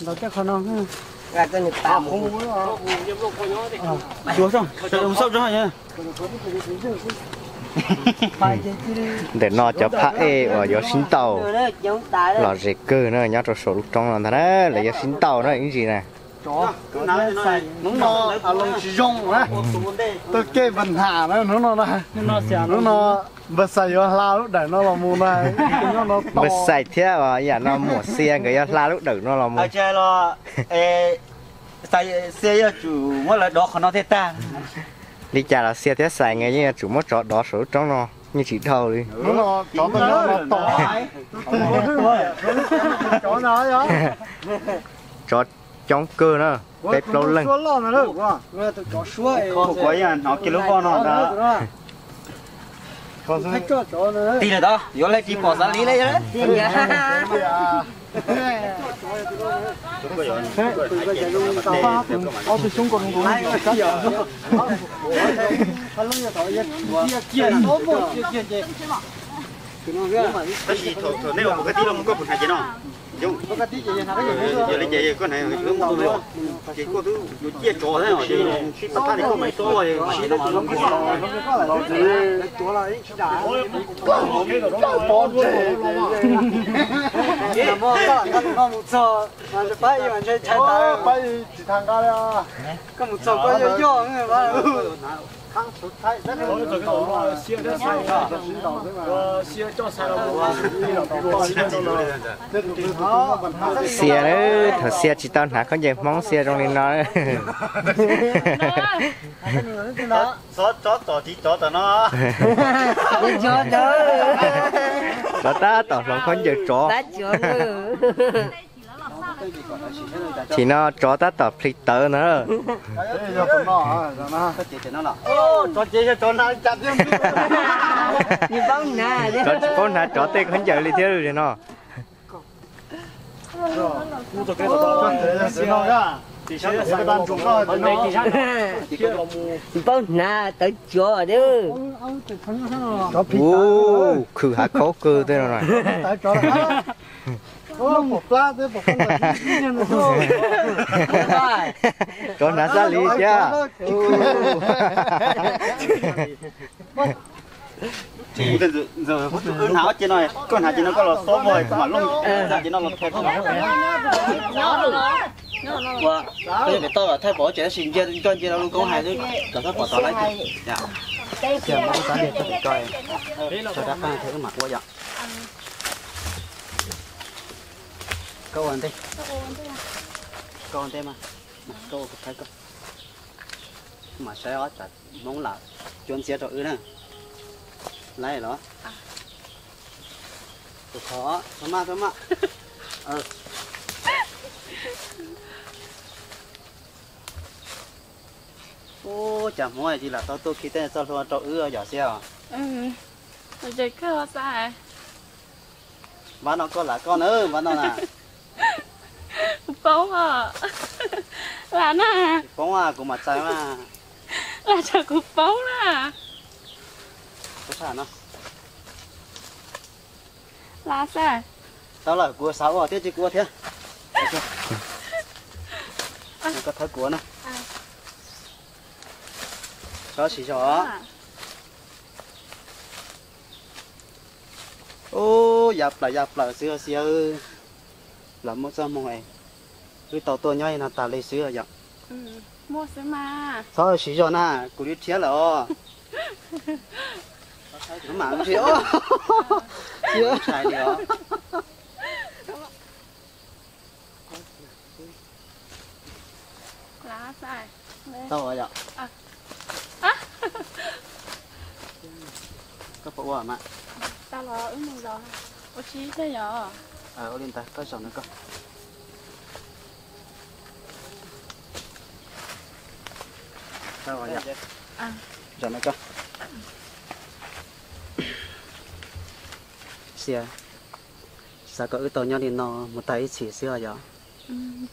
Ntawm no cov phab ej uas yuav sib ntaus lom zem kawg na, nyob rau saum lub roob no ntag na, lawv yuav sib ntaus na ib ntsis na. Hnub no tsis zoo na. Tuaj kev npam ham na hnub no na. Hnub no npam xais yuav hla lub dawm no los mus na. Npam xais thiab uas yam no muam Xia nkawd yuav hla lub dawm no los mus. Xia yuav tsum muab lawv dov qhov no thiaj tag. Li cas los Xia thiab Xais nkawd yeej yuav tsum muab tsov dov saum lub roob no, yeej tsis dhau li. Tsov coob kawg na, peb plaub leej. Kuv kuv hnov kiag lub voj no ntag. Tig lawm tod, yuav leej tsis pom xav li lawm. Tab sis thaum nej ua pov ka tib los mus koj puas hnav ces no? Yog li ces koj hnav, ces koj twb yuav ciaj tsov thiab, sib pam thaj li koj mas txob. Koj mus txog koj yog yog. Xia, thaum Xia tsis tau hnav khaub ncaws Hmoob Xia zoo li no. Tsov tom tiv tsov tom no. Tsov tab tom hloov khaub ncaws tsov. Tsis no tsov tab tom plhis tawv ntag. Tsov tsis paub hnav tsov tej khaub ncaws li thiab li no. Paub hnav tawv tsov. Ub, khwm hav khaub kawg tej no. Tsov hnav xab li thiab. Hnav ces no, koj hnav ces no koj los xob vog, koj mam looj hnav ces no los. Ua, koj yog pem toj los thaij pom ces tab sis nco nco nce rau lub koob hais xwb, kom thaij pom tod lawm. Tsis muab koj xab li thaij pem ko, tso rab qeej thiab wb mam ua yom. Koj ua ntej, koj ua ntej mas, koj ua kuv thaij koj. Mam saib ob tsam Hmoob lam cuab ntxiab rau wb na. Laib los? Tus qhov, txhob maj, txhob maj. Ub, cas Hmoob tsis lam tau tuaj khi tej txoj hlua rau wb yom Xia os? Npab no koj lam koj na, npab no na. Kuv poob os. Lam na. Poob kuv mam txais mas. Lam tsam kuv poob na. Lam xav. Tau lawm, kuv xav ua thiab ces kuv ua thiab. Koj thawb kuv na. Txhob siv zog. Ub, ya plaws ya plaws xwb Xia. Los muaj txoj hmoo es wb tau tuaj nyob li no tas li xwb yom. Txhob siv zog na, kuv li rhiab lawm os. Mam li os. Tau yom. Koj puas ua mas? Ua tsis thiaj yom. Ua li ntawd koj zaum no koj. Zaum no koj. Xia, xav kom wb tau nyob li no mus tag ib txhis xwb os yom.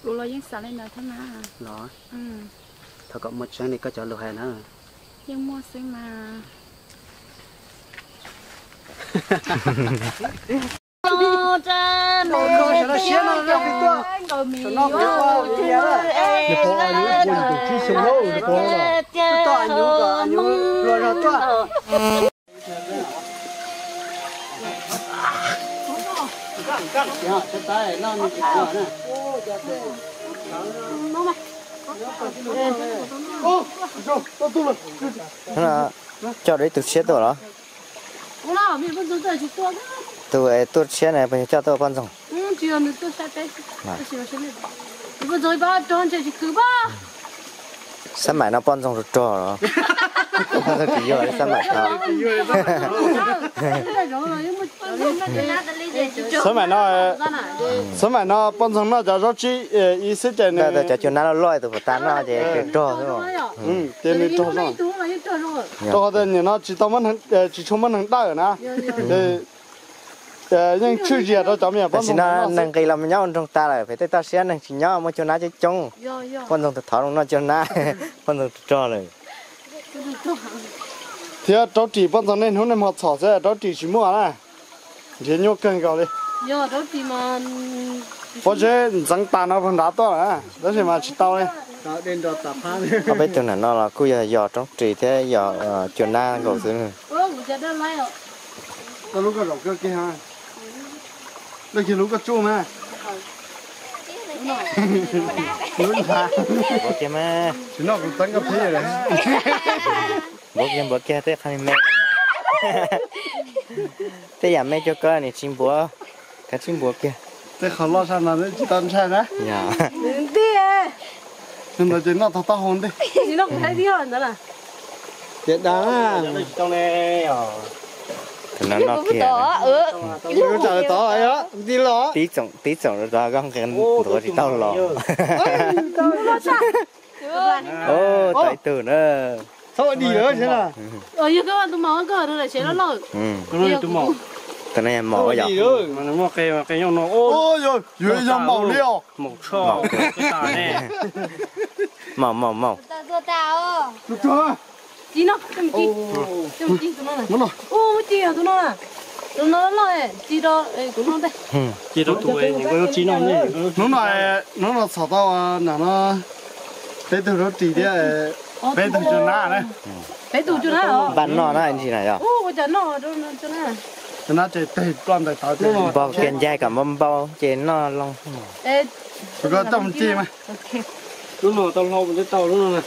Kuv los yeej xav li ntawd thiab mas. Los, thov kom muaj tseeb li koj cov lus hais na. Yeej muaj xwb mas. Coj ib tug tshiab tuaj los? Tus tuaj tshiab ne, puas yog coj tuaj poj ntxoog? Xab maim no poj ntxoog rog rog los? Poj ntxoog tsis yuag li xab maim no. Xab maim no, xab maim no poj ntxoog noj cov zaub tsib ib xwb ces nws, cov cua nab loj loj tus puas tag noj ces rog xwb. Ces nws rog zoo. Rau qhov tias nim no tsis tau, tsis tshua muaj neeg dawj na. Yeej tshwj zias rau cov me nyuam poj ntxoog no. Neeg nqis los mus nyob ua nroog tas lawm, pem tej toj siab neeg tsis nyob, muaj cua nab coob coob. Poj ntxoog tau thov zoo noj cua nab, poj ntxoog rog lawm. Thiab rau ris poj ntxoog nej hnub nej hmo txhom xwb, rau ris tsis muaj na. Nrhiav nyuaj kawg nkaus li. Pob zeb ntxeev tas no puag nrad tuaj lawm, tab sis mas tsis tau li. Ob peb tug nam no los kuj yog yos rau ris thiab yos cua nab nkaus xwb. Lub kiag lub koj tsuj mas. Lub nthav. Npua kiag mas. Tsis noj kuv txeeb koj pheej. Npua kiag, npua kiag tej qhov me. Tej yam me cuag koj nim tsis npua, kav tsij npua kiag. Tej qhov loj sab no tsis tau ntshai na. Yog. Ntawd ces noj tog taub hau ntej. Ces da. Tus no noj kiag. Tsam tod nti los. Tib txoom, tib txoom rau tod koj nqes ntuav tsis tau los. Tau ib tug na. Txhob ua dim lawm. Yog koj tus maum koj tus lawm sev loj loj. Tus no yog maum. Yog maum li os. Maum, maum, maum. Ci no, ci, ci tus no na. Ua ci yog tus no na. Tus no loj, ci rau kuv noj ntej. Ci rau tus, hnub no txhom tau nam no peb tug rau ris thiab peb tug cua nab na. Peb tug cua nab. Npaj noj na ntsis na yog. Cua nab ces teg ploj ntawm tod ces npau kiag ncaig kom npau npau ces noj loo. Koj coj mus ci mas. Lub no tau hlau mus tau lub no na.